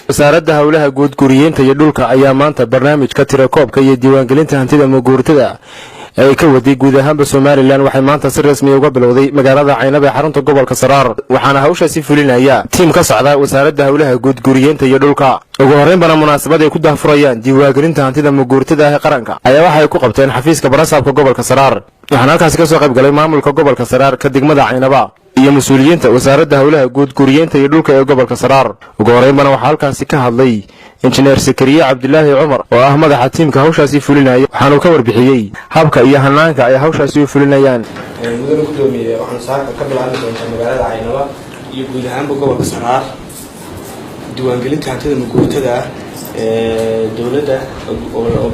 Wasaaradda Howlaha Guud, Guriyeynta iyo Dhulka ayaa maanta barnaamijka tirakoobka iyo diiwaangelinta hantida maguurtada ay ka waday guud ahaanba Somaliland waxay maanta si rasmiya uga bilowday magaalada Caynab ee xarunta gobolka Saraar, waxaana hawshaasi fulinaya tiim ka socda Wasaaradda Howlaha Guud, Guriyeynta iyo Dhulka. Ugu horreynbana munaasabad ay ku daahfurayaan diiwaangelinta hantida maguurtada ah ee qaranka ayaa waxay ku qabteen xafiiska barasaabka gobolka Saraar, waxaana halkaasi kasoo qayb galay maamulka gobolka Saraar, ka degmada Caynaba iyo mas-uuliyiinta Wasaaradda Howlaha Guud, Guriyeynta iyo Dhulka ee gobolka Saraar. Ugu horreynbana waxaa halkaasi ka hadlay Injineer Sakariye Cabdilaahi Cumar oo ah madaxa tiimka hawshaasi fulinaya, waxaanuu ka warbixiyey habka iyo hanaanka ay hawshaasi u fulinayaan. Mudane gudoomiye, waxaanu saaka ka bilaabi doontaa magaalada Caynaba iyo guud ahaanba gobolka Saraar diiwaangelinta hantida maguurtada ah ee dowladda oo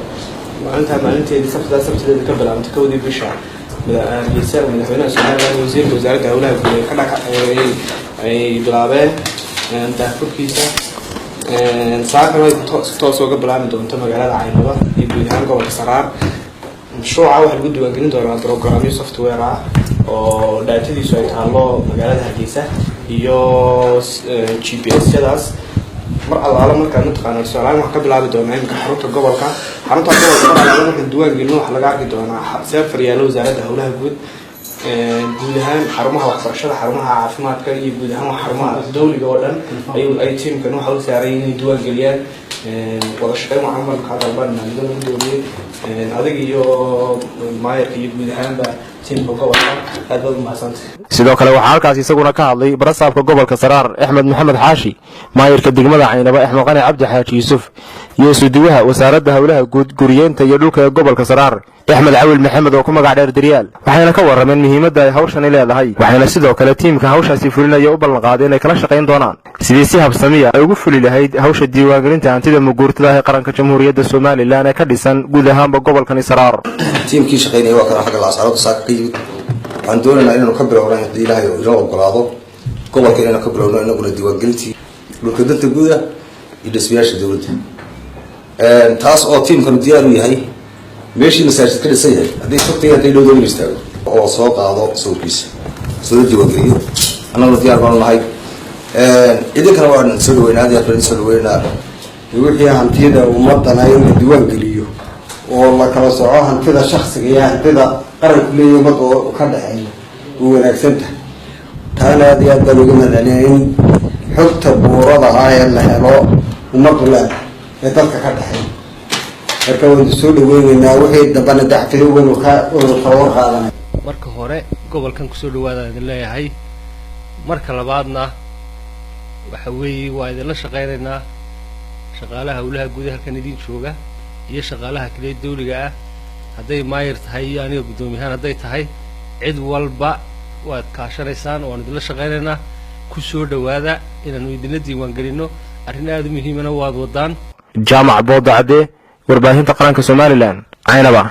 maalintaa maalinteedii Sabtidaa Sabtideeda ka bilaabantay 1dii bisha. Hargeysa, madaxweynaha Somaliland, wasiirka wasaaradda howlaha guud ay ka dhaka ay bilaabeen daahfurkiisa, saakana ay si toos uga bilaabmi doonto magaalada Caynaba iyo guud ahaan gobolka Saraar. Mashruuca waxaa lagu diiwaangelin doonaa programyo software ah oo data-diisu ay taallo magaalada Hargeysa iyo GPS yadaas. Mar allaala markaan mataqaana tusaalahaan waxaan ka bilaabi doonaa iminka xarunta gobolka. Xarunta gobolka mar allaala markaan diiwaan gelino, waxaa laga arki doonaa server yaallo wasaaradda howlaha guud, guud ahaan xarumaha waxbarashada, xarumaha caafimaadka iyo guud ahaan xarumaha dawliga oo dhan ay tiimkan waxa u saaray inay diiwaan geliyaan. Wada shaqeyn waxaan markaa dalbanaa, mudane gudoomiye, adig iyo maayarka iyo guud ahaanba tiimka gobolka. Aad baad umahadsantay. Sidoo kale waxaa halkaas isaguna ka hadlay barasaabka gobolka Saraar Axmed Maxamed Xaashi, maayarka degmada Caynaba Axmed Qani Cabdi Xaaji Yuusuf iyo isuduwaha Wasaaradda Howlaha Guud, Guriyeynta iyo Dhulka ee gobolka Saraar Axmed Cawil Maxamed oo ku magac dheer Daryaal, waxayna ka warrameen muhiimadda ay hawshani leedahay, waxayna sidoo kale tiimka hawshaasi fulinaya u ballanqaadeen inay kala shaqayn doonaan sidii si habsamiya ay ugu fuli lahayd hawsha diiwaangelinta hantida maguurtada ah ee qaranka Jamhuuriyadda Somaliland ee ka dhisan guud ahaanba gobolkani Saraar. Tiimkii shaqaynaya waa kana xagga Laascaanood saaka ka yimid. Waxaan doonaynaa inaynu ka bilowno, haddii Ilaahay inoo ogolaado, gobolka inaynu ka bilowno inaguna diiwaangelintii dhulka danta guuda iyo dhismayaasha dowladda, taas oo tiimkanu diyaar u yahay meeshii masaajid ka dhisan yahay, hadday fogtay, hadday dhowdo, inu istaago oo soo qaado sawirkiisa, soo diiwaangeliyo. Annaguna diyaar baanu nahay, idinkana waan soo dhaweynaa, aad iyo aad baan idin soo dhaweynaa. Wixii hantida ummadana in la diiwaan geliyo oo la kala soco hantida shaksiga iyo hantida qaranku leeyahy ummadda oo ka dhexeeya way wanaagsan tahay. Taana aad iyo aad baan uga mahadcelinaya in xogta buurada ah ee la helo ummaddu leedahay ee dadka ka dhexeeya. Marka waynu soo dhaweyneynaa, wixii dambana dacfiyo waynu kala war qaadanay. Marka hore gobolkan kusoo dhawaadaan idin leeyahay. Marka labaadna waxa weeye waa idinla shaqaynaynaa, shaqaalaha howlaha guud halkan idin jooga iyo shaqaalaha kale dawliga ah, hadday maayir tahay iyo aniga guddoomiyahaan hadday tahay, cid walba waad kaashanaysaan, waan idinla shaqaynaynaa. Kusoo dhawaada inaanu idinla diiwaan gelinno. Arrin aada u muhiimana waad wadaan. Jaamac Boodacadde, Warbaahinta Qaranka Somaliland, Caynaba.